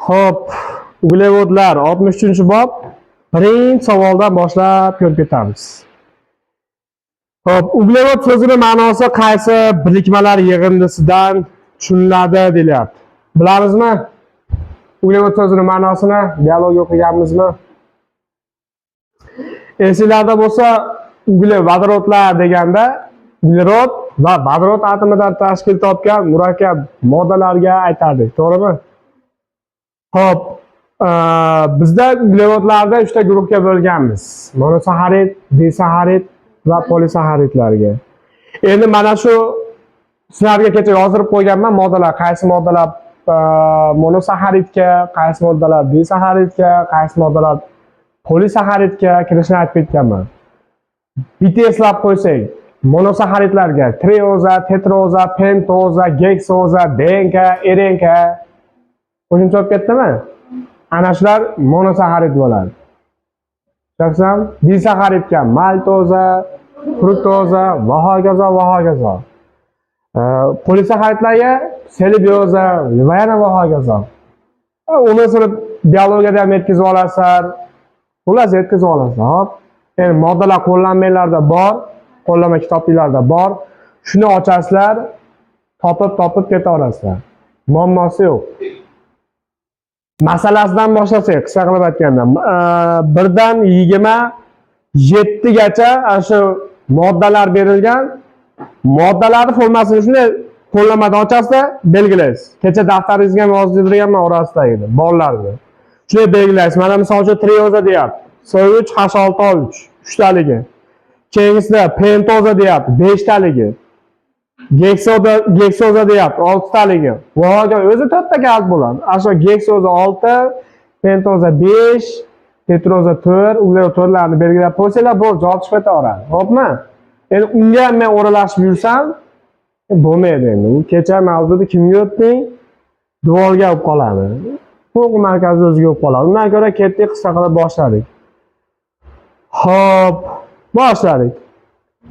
Xo'p, uglevodlar 63-bob, birinchi savoldan boshlab ko'rib ketamiz. Xo'p, uglevod so'zini ma'nosi qaysi birikmalar yig'indisidan tushuniladi deyilyapti. Bilamizmi? Uglevod so'zini ma'nosini biologiya o'qiganmizmi? Esinglarda bo'lsa, uglevodrodlar deganda uglerod va vodorod atomidan tashkil topgan murakkab moddalarga aytardik, to'g'rimi? Xo'p, bizda uglevodlarda uchta guruhga bo'lganmiz. Monosaxarid, disaxarid va polisaxaridlarga. Endi mana shu sizlarga kecha yozdirib qo'yganman moddalar, qaysi moddalar monosaxaridga, qaysi moddalar disaxaridga, qaysi moddalar polisaxaridga kirishini aytib ketganman. Bitta eslab qo'ysak, monosaxaridlarga trioza, tetroza, pentoza, geksoza, DNK, RNK qo'shimcha bo'lib ketdimi? Ana shular monosaxarid bo'ladi. Tushunyapsizmi? Disaxaridga maltoza, fruktoza va hokazo va hokazo. Polisaxaridlarga selibioza va yana va hokazo. Unisini biologiyada ham yetkazib olasizlar. Xullas, yetkazib olasizlar. Hop. Endi moddalar qo'llanmalarda bor, qo'llanma kitoblarda bor. Shuni ochasizlar, topib topib ketaverasizlar. Muammosi yo'q. Masalasidan boshlasak, qisqa qilib aytganda, 1 dan 27gacha ana shu moddalar berilgan. Moddalarni formasini shunday qo'llanmada ochasizda belgilaysiz. Kecha daftaringizga ham yozdirganman orasidagi borlarni. Shunday belgilaysiz. Mana, misol uchun, trioza deyapti. C3 H6O3 uchtaligi. Keyingisida pentoza deyapti, 5 taligi. Geksoza, geksoza deyapti, oltitaligi. Va hokazo, o'zi to'rtta kalit bo'ladi. Ana shu geksoza 6, pentoza 5, tetroza 4, uglerod to'rtlarni belgilab qo'ysanglar bo'ldi, javob chiqib ketaveradi. Xo'pmi? Endi unga ham men o'ralashib yursam bo'lmaydi endi. U kecha mavzuda kimga o'tding? Devorga olib qoladi. O'quv markazi o'ziga olib qoladi. Undan ko'ra ketdik, qisqa qilib boshladik. Xo'p, boshladik.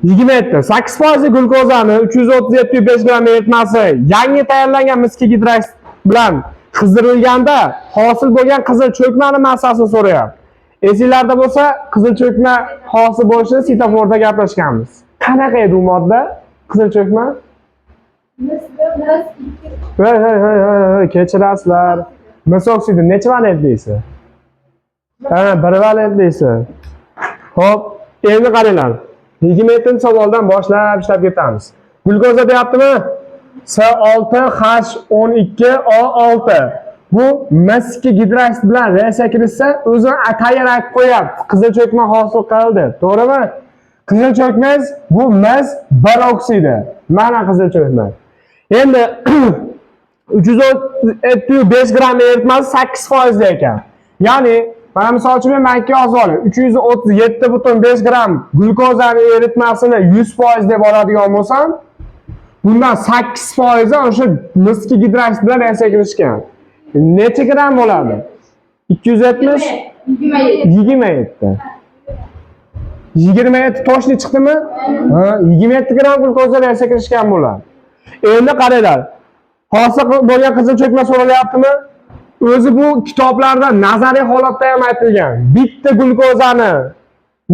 27. 8% glyukozani 337,5 gramm eritmasi yangi tayyorlangan mis gidroksid bilan qizdirilganda hosil bo'lgan qizil cho'kmani massasini so'rayapti. Esinglarda bo'lsa, qizil cho'kma hosil bo'lishini svetoforda gaplashganmiz. Qanaqa edi u modda? Qizil cho'kma? Mis bir, mis ikki. Hey, hey, hey, hey, hey, kechirasizlar. Mis oksidi necha valentlisi? Ha, bir valentlisi. Xo'p, endi qaranglar. 27-savoldan boshlab ishlab ketamiz. Glyukoza deyaptimi? C6H12O6. Bu mis gidroksid bilan reaksiya kirishsa, o'zini tayyor aytib qo'yapti. Qizil cho'kma hosil qildi. To'g'rimi? Qizil cho'kmangiz bu mis bir oksidi. Mana qizil cho'kma. Endi 335 gramm eritmasi 8% ekan. Ya'ni mana, misol uchun, men manga yozib olay. 337,5 gramm glyukozani eritmasini 100% deb oladigan bo'lsam, bundan 8% o'sha mis gidroksid bilan reaksiya kirishgan. Necha gramm bo'ladi? 270. 27. 27. 27 точно chiqdimi? Ha, 27 gramm glyukoza reaksiya kirishgan bo'ladi. Endi qaranglar. Hosil bo'lgan qizil cho'kma so'ralyaptimi? O'zi bu kitoblarda nazariy holatda ham aytilgan. Bitta glyukozani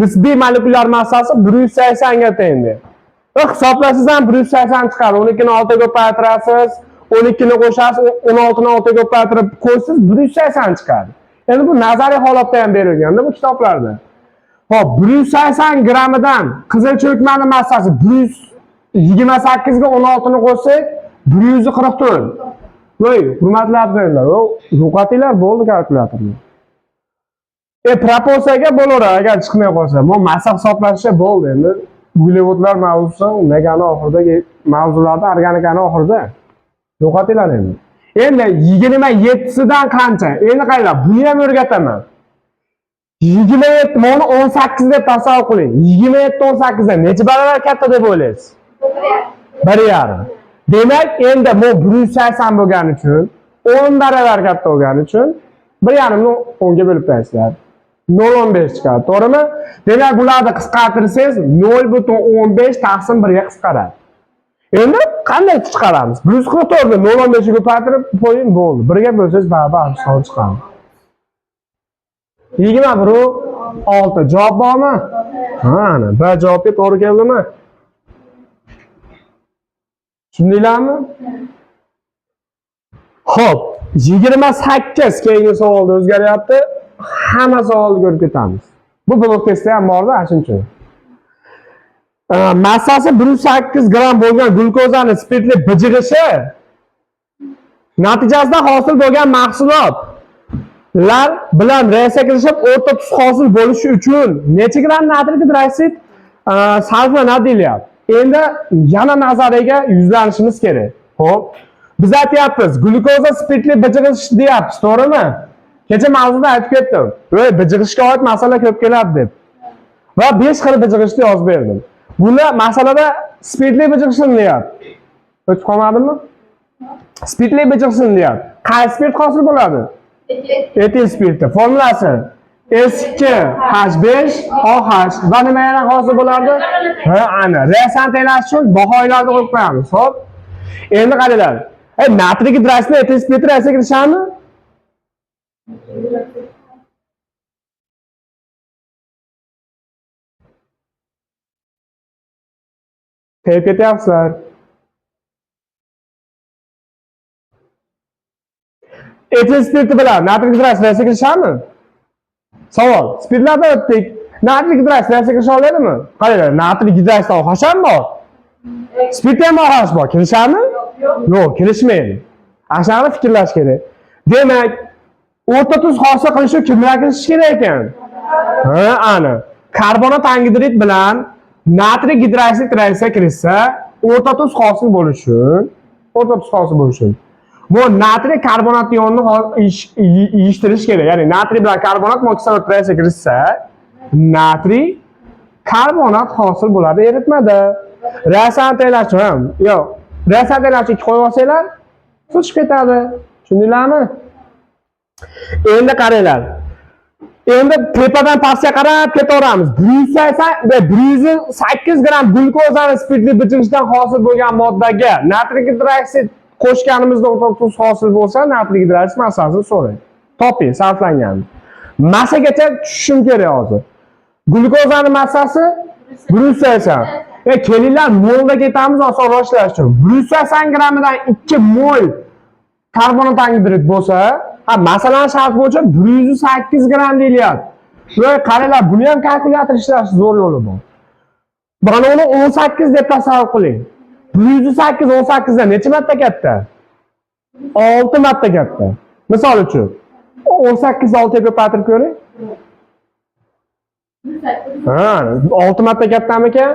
nisbiy molekulyar massasi 180 ga teng deb. Va hisoblasangiz ham 180 chiqadi. 12 ni 6 ga ko'paytirasiz, 12 ni qo'shasiz, 16 ni 6 ga ko'paytirib qo'ysiz, 180 chiqadi. Endi bu nazariy holatda ham berilganda bu kitoblarda. Xo'p, 180 grammidan qizil cho'kmani massasi 128 ga 16 ni qo'shsak, 144. Voy, hurmatli abituriyentlar, yo'qotinglar bo'ldi kalkulyatorni. Proporsiyaga bo'laveradi agar chiqmay qolsa. Bu massa hisoblashsa bo'ldi endi. Uglevodlar mavzusi negani oxiridagi mavzularda, organikani oxirida. Yo'qotinglar endi. Endi 27sidan qancha? Endi qaranglar, buni ham o'rgataman. 27, mana 18 deb tasavvur qiling. 27 18 dan necha barobar katta deb o'ylaysiz? 1,5. Demak, endi bu 180 bo'lgani uchun, 10 barobar katta bo'lgani uchun 1,5 ni 10 ga bo'lib tashlab 0,15 chiqadi, to'g'rimi? Demak, bularni qisqartirsangiz 0,15 taqsim 1 ga qisqaradi. Endi qanday chiqaramiz? 144 ni 0.15 ga ko'paytirib qo'ying, bo'ldi. Birga bo'lsangiz baribir son chiqadi. 21.6 javob bormi? Ha, ana, bir javobga to'g'ri keldimi? Tushundinglarmi? Xo'p, 28 keyingi savolda o'zgaryapti. Hamma savolni ko'rib ketamiz. Bu blok testda ham borda, shuning uchun. Massasi 108 gram bo'lgan glyukozani spirtli bijig'ishi natijasida hosil bo'lgan mahsulotlar bilan reaksiya kirishib o'rta tus hosil bo'lishi uchun necha gram natriy gidroksid sarflanadi deyilyapti. Endi yana nazariyaga yuzlanishimiz kerak. Xo'p, biz aytyapmiz, glyukoza spirtli bijig'ish deyapmiz, to'g'rimi? Kecha mavzuda aytib ketdim. Voy, bijig'ishga oid masala ko'p keladi deb. Va 5 xil bijig'ishni yozib berdim. Bunda masalada spirtli bijig'ishni deyapti. O'tib qolmadimmi? Spirtli bijig'sin deyapti. Qaysi spirt hosil bo'ladi? Etil spirti. Formulasi S2H5OH va nima yana hosil bo'lardi? Ha, ana. Reaksiyani tenglash uchun baholarni qo'yib qo'yamiz. Xo'p. Endi qaranglar. Natriy gidroksidni etil spirti reaksiyaga kirishadimi? Tegib ketyapsizlar. Etil spirti bilan natriy gidroksid reaksiyaga kirishadimi? Savol. Spirtlardan o'tdik. Natriy gidroksid reaksiyaga kirisha oladimi? Qaranglar, natriy gidroksid OH ham bor. Spirtda ham OH bor. Kirishadimi? Yo'q, kirishmaydi. Ana shunaqa fikrlash kerak. Demak, o'rta tuz hosil qilish uchun kimlar kirishishi kerak ekan? Ha, ana. Karbonat angidrid bilan natriy gidroksid reaksiya kirishsa, o'rta tuz hosil bo'lishi uchun, o'rta tuz hosil bo'lishi uchun bu natriy karbonat ionini yeyishtirish kerak. Ya'ni natriy bilan karbonat kislorod reaksiya kirishsa, natriy karbonat hosil bo'ladi eritmada. Reaksiyani tenglash uchun ham, yo'q, reaksiyani tenglash uchun 2 qo'yib olsanglar, suv chiqib ketadi. Tushundinglarmi? Endi qaranglar. Endi tepadan pastga qarab ketaveramiz. 108 gram glyukozani spirtli bijig'ishdan hosil bo'lgan moddaga natriy gidroksid qo'shganimizda o'rta tuz hosil bo'lsa, natriy gidroksid massasini so'raydi. Toping sarflanganini. Massagacha tushishim kerak hozir. Glyukozani massasi 180. Kelinglar molda ketamiz osonroq ishlash uchun. 180 grammidan 2 mol karbonat angidrid bo'lsa, ha, masalan shart bo'yicha 108 gram deyilyapti. Va qaranglar, buni ham kalkulyator ishlash zo'r yo'li bor. Mana uni 18 deb tasavvur qiling. 108 18 dan necha marta katta? 6 marta katta. Misol uchun 18 ni 6 ga ko'paytirib ko'ring. Ha, 6 marta kattamikan?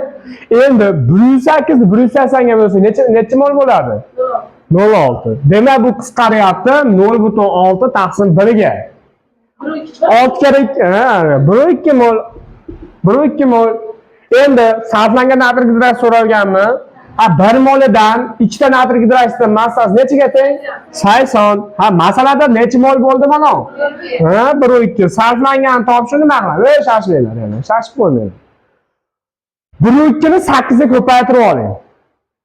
Endi 108 ni 180 ga bo'lsa necha mol bo'ladi? 0.6. Demak, bu qisqaryapti 0.6 taqsim 1 ga. 6 kara 2, ha, 1.2 mol. 1.2 mol. Endi sarflangan natriy gidroksid so'ralganmi? Ha, 1 molidan 2 ta natriy gidroksidning massasi nechaga teng? 80. Ha, masalada necha mol bo'ldi mana? Ha, 1.2. Sarflangan topishni nima qiladi? Ey, shashmanglar, yana shashib qo'ymanglar. 1.2 ni 8 ga ko'paytirib oling.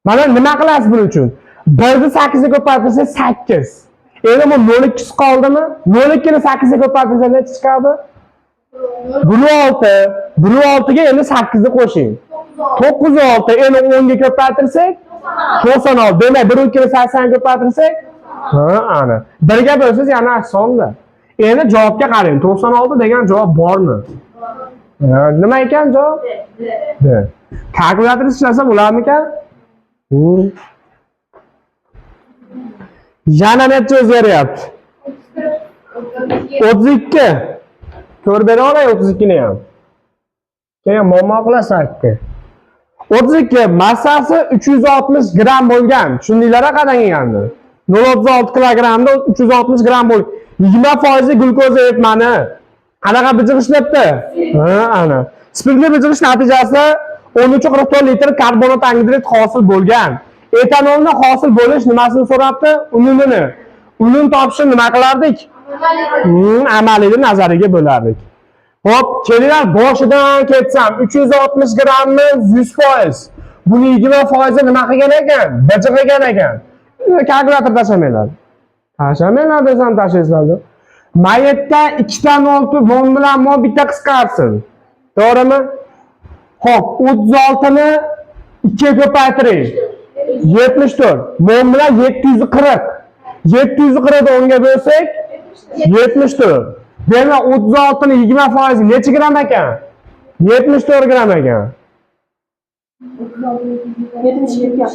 Mana nima qilasiz buning uchun? 1 ni 8 ga ko'paytirsangiz 8. Endi bu 0.2 qoldimi? 0.2 ni 8 ga ko'paytirsangiz necha chiqadi? 1.6. 1.6 ga endi 8 ni qo'shing. 9.6. Endi 10 ga ko'paytirsak 96. Demak, 1.2 ni 80 ga ko'paytirsak, ha, ana. 1 ga bo'lsangiz yana sonda. Endi javobga qarang. 96 degan javob bormi? Nima ekan javob? D. Kalkulyator ishlasa bo'larmikan? Yana necha o'zgaryapti? 32. Ko'rib bera olay 32 ni ham. Keyin muammo qilasan. 32 massasi 360 gram bo'lgan. Tushundinglar qanday kelganini? 0.36 kilogramda 360 gram bo'lgan. 20% glyukoza eritmani qanaqa bijig'ish debdi? Ha, ana. Spirtli bijig'ish natijasida 13.44 litr karbonat angidrid hosil bo'lgan. Etanolni hosil bo'lish nimasini so'rabdi? Unumini. Unum topishni nima qilardik? Amaliyni nazariga bo'lardik. Xo'p, kelinglar boshidan ketsam 360 grammi 100%. Buni 20% nima qilgan ekan? Bijig'igan ekan. Kalkulyator tashlamanglar. Tashlamanglar desam tashlaysizlar. Mayetda 2 ta 0 mon bilan mon bitta qisqarsin. To'g'rimi? Xo'p, 36 ni 2 ga ko'paytiring. 74. Mon bilan 740. 740 ni 10 ga bo'lsak 74. Demak, 36 ni 20% necha gramm ekan? 74 gramm ekan. 72.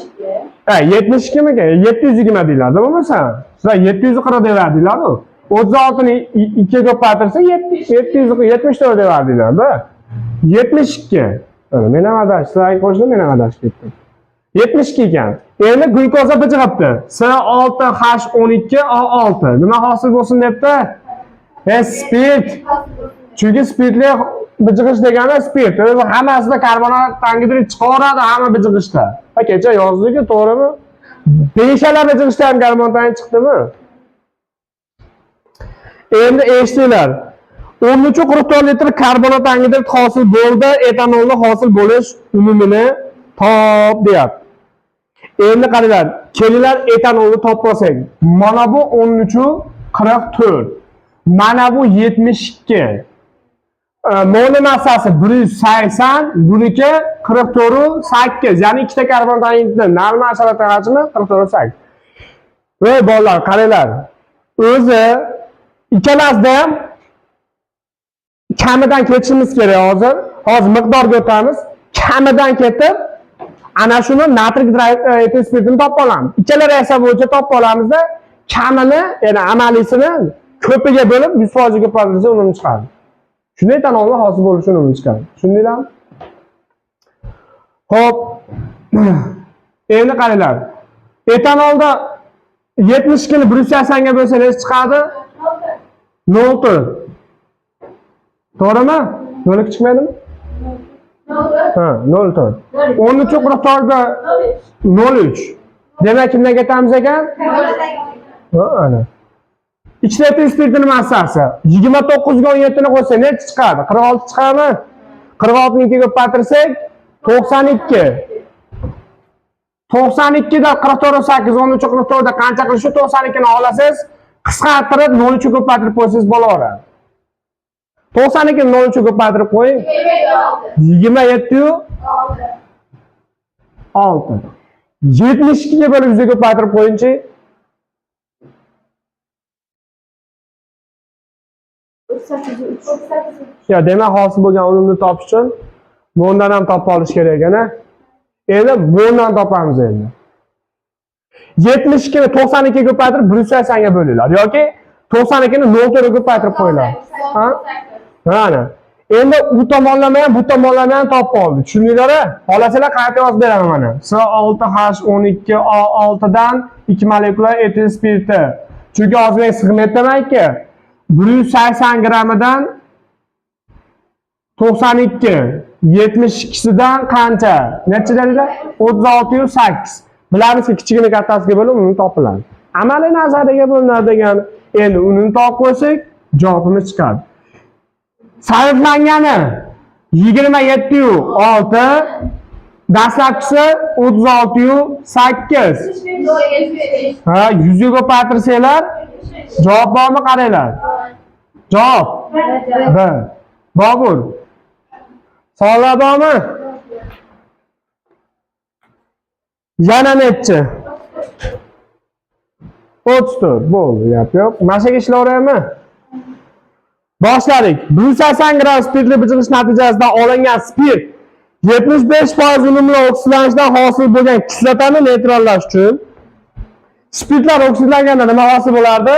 Ha, 72 mikan? 720 deyiladi, bo'lmasa. Sizlar 740 deyardinglar-ku. 36 ni 2 ga ko'paytirsa 774 deyardinglar-da. 72. Mana men ham adash, sizlarga qo'shilib men ham adashib ketdim. 72 ekan. Endi glyukoza bijig'ibdi. C6H12O6. Nima hosil bo'lsin debdi? Spirt. Chunki spirtli bijig'ish degani spirt. O'zi hammasida karbonat angidrid chiqaveradi hamma bijig'ishda. Ha, kecha yozdik-ku, to'g'rimi? Beshala bijig'ishda ham karbonat angidrid chiqdimi? Endi eshitinglar. 13,44 litr karbonat angidrid hosil bo'ldi, etanolni hosil bo'lish unumini top deyapti. Endi qaranglar, kelinglar etanolni topib olsak. Mana bu 13,44. Mana bu 72. Molni massasi 180, buniki 44,8. Ya'ni ikkita karbon angidridni normal sharoitda hajmi 44,8. Ey bolalar, qaranglar. O'zi ikkalasida ham kamidan ketishimiz kerak hozir. Hozir miqdorga o'tamiz. Kamidan ketib, ana shuni natriy etil spirtini topib olamiz. Ikkala reaksiya bo'yicha topib olamizda, kamini, ya'ni amaliysini ko'piga bo'lib 100% ga ko'paytirsa unum chiqadi. Shunday etanolni hosil bo'lishi unumi chiqadi. Tushundinglarmi? Xo'p. Endi qaranglar. Etanolda 72 ni 180 ga bo'lsa necha chiqadi? 0,4. To'g'rimi? 0,2 chiqmaydimi? Ha, 0,4. 13,44 ga 0,3. Demak, kimdan ketamiz ekan? Ha, ana. Ikkita etil spirtini massasi 29 ga 17 ni qo'shsa necha chiqadi? 46 chiqadimi? 46 ni 2 ga ko'paytirsak 92. 92 da 44,8 13,44 da qancha qilishi 92 ni olasiz, qisqartirib 0,3 ga ko'paytirib qo'ysangiz bo'laveradi. 92 ni 0,3 ga ko'paytirib qo'ying. 27 6. 72 ga bo'lib 100 ga ko'paytirib qo'yingchi. 38,3. Ya, demak, hosil bo'lgan unumni topish uchun bundan ham topib olish kerak ekan, a? Endi bundan topamiz endi. 72 ni 92 ga ko'paytirib 180 ga bo'linglar yoki 92 ni 0,4 ga ko'paytirib qo'yinglar. Ha? Mana. Endi u tomonlama ham, bu tomonlama ham topib oldik. Tushundinglar-a? Xohlasalar qayta yozib beraman mana. C6H12O6 dan 2 molekula etil spirti. Chunki hozir men sxema aytamanki, 180 grammidan 92, 72sidan qancha? Necha dedilar? 36,8. Bilamizki, kichigini kattasiga bo'lib uni topiladi. Amaliy nazariyaga bo'linadi degan. Endi uni topib qo'ysak, javobimiz chiqadi. Sarflangani 27,6, dastlabkisi 36,8. Ha, 100 ga ko'paytirsanglar, javob bormi qaranglar. Javob 1. Bobur. Savollar bormi? Yana nechi? 34 bo'ldi, gap yo'q. Mana shu yerga ishlayveraymi? Boshladik. 180 gram spirtli bijig'ish natijasida olingan spirt 75% unumli oksidlanishdan hosil bo'lgan kislotani neytrallash uchun spirtlar oksidlanganda nima hosil bo'lardi?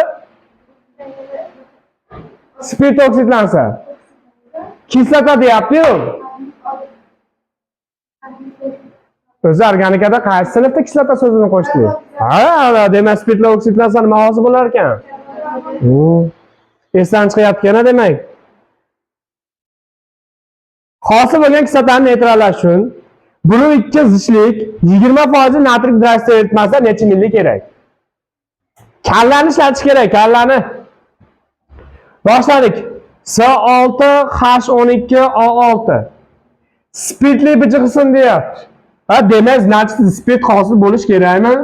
Spirt oksidlansa kislota deyapti-yu. O'zi organikada qaysi sinfda kislota so'zini qo'shdik? Ha, demak spirtlar oksidlansa nima hosil bo'lar ekan? Esdan chiqayotgani demak. Hosil bo'lgan kislotani neytrallash uchun buni 2 zichlik 20% natriy gidroksid eritmasida necha milli kerak? Kallani ishlatish kerak, kallani. Boshladik. C6H12O6. Spirtli bijig'sin deyapti. Ha, demak, значит, spirt hosil bo'lishi kerakmi?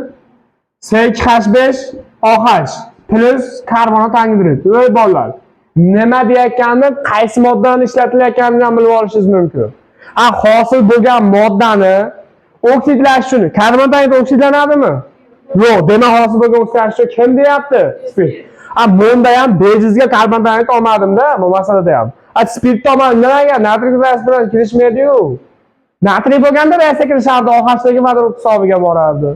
C2H5OH plus karbonat angidrid. Ey bolalar, nima deyotganini, qaysi moddani ishlatilayotganini ham bilib olishingiz mumkin. Ha, hosil bo'lgan moddani oksidlash uchun karbonat angidrid oksidlanadimi? Yo'q, demak hosil bo'lgan oksidlash uchun kim deyapti? Spirt. Ha, bunda ham bejizga karbonat angidrid olmadim-da, bu masalada ham. Ha, spirtni olmadim. Nimaga? Natriy gidroksid bilan kirishmaydi-yu. Natriy bo'lganda reaksiya kirishardi, OHdagi vodorod hisobiga borardi.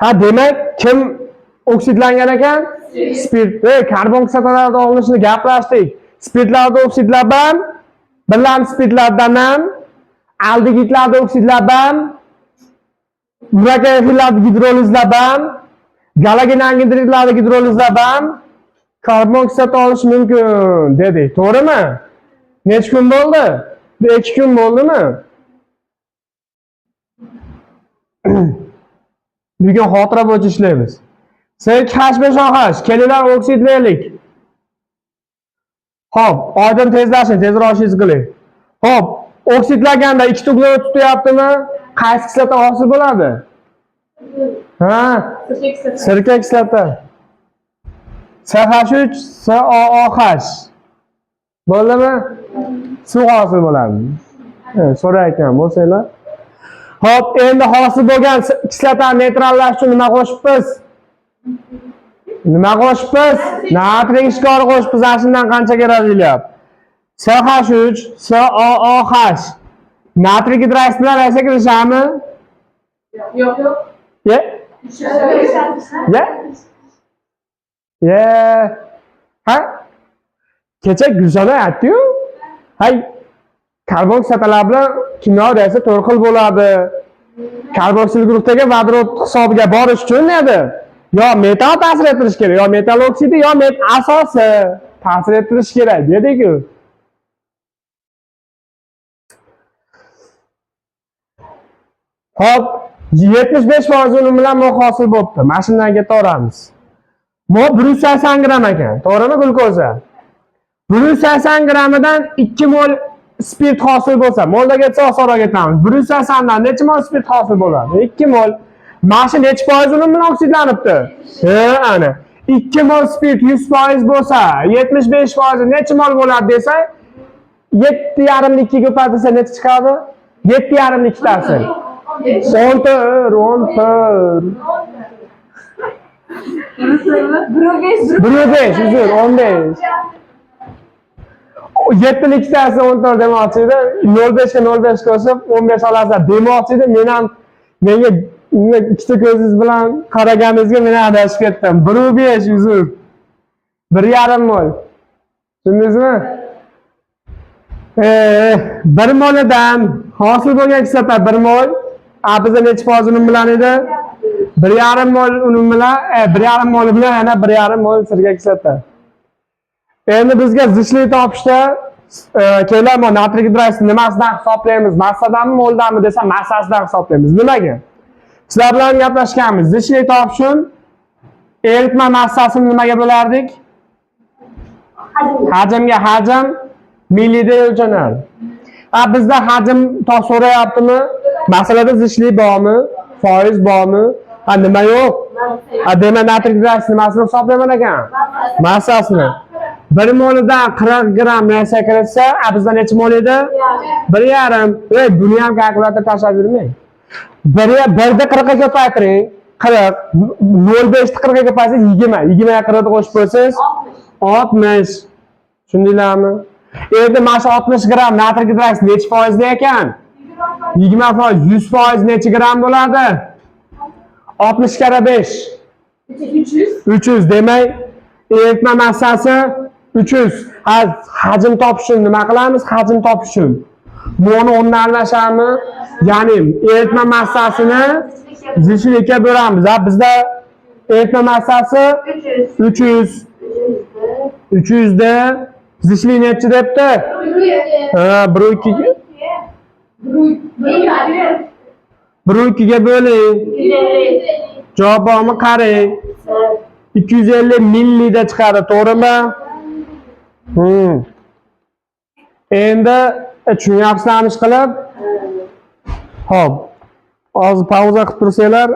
Ha, demak, kim oksidlangan ekan? Spirt. Karbon kislotalarni olinishini gaplashdik. Spirtlarda oksidlab ham, birlamchi spirtlardan ham, aldegidlarda oksidlab ham, murakkab gidrolizlab ham, galogen angidridlarni gidrolizlab ham karbon kislota olish mumkin dedik. To'g'rimi? Necha kun bo'ldi? 2 kun bo'ldimi? Bugun xotira bo'yicha ishlaymiz. C2H5OH, kelinglar oksidlaylik. Xo'p, oydin tezlashing, tezroq ishingizni qiling. Xo'p, oksidlaganda ikkita uglerod tutyaptimi? Qaysi kislota hosil bo'ladi? Ha, sirka kislota. CH3COOH. Bo'ldimi? Suv hosil bo'ladi. So'rayotgan bo'lsanglar. Xo'p, endi hosil bo'lgan kislotani neytrallash uchun nima qo'shibmiz? Nima qo'shibmiz? Natriy ishqori qo'shibmiz. Ana shundan qancha kerak deyilyapti? CH3COOH. Natriy gidroksid bilan reaksiya kirishami? Yo'q, yo'q. Ye? Ye? Ye. Ha? Kecha Gulsona aytdi-yu. Hay, karbon kislotalar bilan kimyo reaksiya to'rt xil bo'ladi. Karboksil guruhdagi vodorod hisobiga borish uchun edi. Yo metal ta'sir ettirish kerak, yo metal oksidi, yo met asosi ta'sir ettirish kerak dedi-ku. Xo'p, 75% unum bilan mo hosil bo'pti. Mana shundan ketaveramiz. Mo 180 gramm ekan, to'g'rimi glukoza? 180 grammidan 2 mol spirt hosil bo'lsa, molda ketsa osonroq ketamiz. 180 dan necha mol spirt hosil bo'ladi? 2 mol. Mana shu necha foiz unum bilan oksidlanibdi? Ha, ana. 2 mol spirt 100% bo'lsa, 75% necha mol bo'ladi desa, 7,5 ni 2 ga ko'paytirsa necha chiqadi? 7,5 ni ikkitasi. 14, 14. 1,5, uzr, 15. 7 ni ikkitasi 14 demoqchi edi. 0,5 ga 0,5 qo'shib 15 olasizlar demoqchi edi. Men ham menga ikkita ko'zingiz bilan qaraganingizga men adashib ketdim. 1,5, uzr. 1,5 mol. Tushundingizmi? 1 molidan hosil bo'lgan kislota 1 mol. A bizda necha foiz unum bilan edi? 1,5 mol unum bilan, 1,5 mol bilan yana 1,5 mol sirka kislota. Endi bizga zichlik topishda keladi natriy gidroksid nimasidan hisoblaymiz? Massadanmi, moldanmi desa, massasidan hisoblaymiz. Nimaga? Sizlar bilan gaplashganmiz. Zichlik topish uchun eritma massasini nimaga bo'lardik? Hajmga hajm millida o'lchanadi. A bizda hajm to so'rayaptimi? Masalada zichlik bormi? Foiz bormi? Ha, nima yo'q? Ha, demak natriy gidroksid nimasini hisoblayman ekan? Massasini. 1 molidan 40 gramm narsa kiritsa, a bizda necha mol edi? 1,5. Ey, buni ham kalkulyator tashlab yurmang. 1 da 40 ga ko'paytiring. 40, 0,5 ni 40 ga ko'paytirsangiz 20, 20 ga 40 ni qo'shib qo'ysangiz 60. Tushundinglarmi? Endi mana shu 60 gramm natriy gidroksid necha foizda ekan? 20%, 100% necha gramm bo'ladi? 60 karra 5. 300. 300. Demak, eritma massasi 300. Hajm topish uchun nima qilamiz? Hajm topish uchun moni o'rnini almashamiz. Ya'ni eritma massasini zichlikka bo'lamiz. Ha, bizda eritma massasi 300. 300 da zichlik necha debdi? Ha, 1.2 1.2 ga bo'ling. Javob bormi? Qarang. 250 millida chiqadi, to'g'rimi? Endi tushunyapsizlarmi ish qilib? Xo'p. Hozir pauza qilib tursanglar.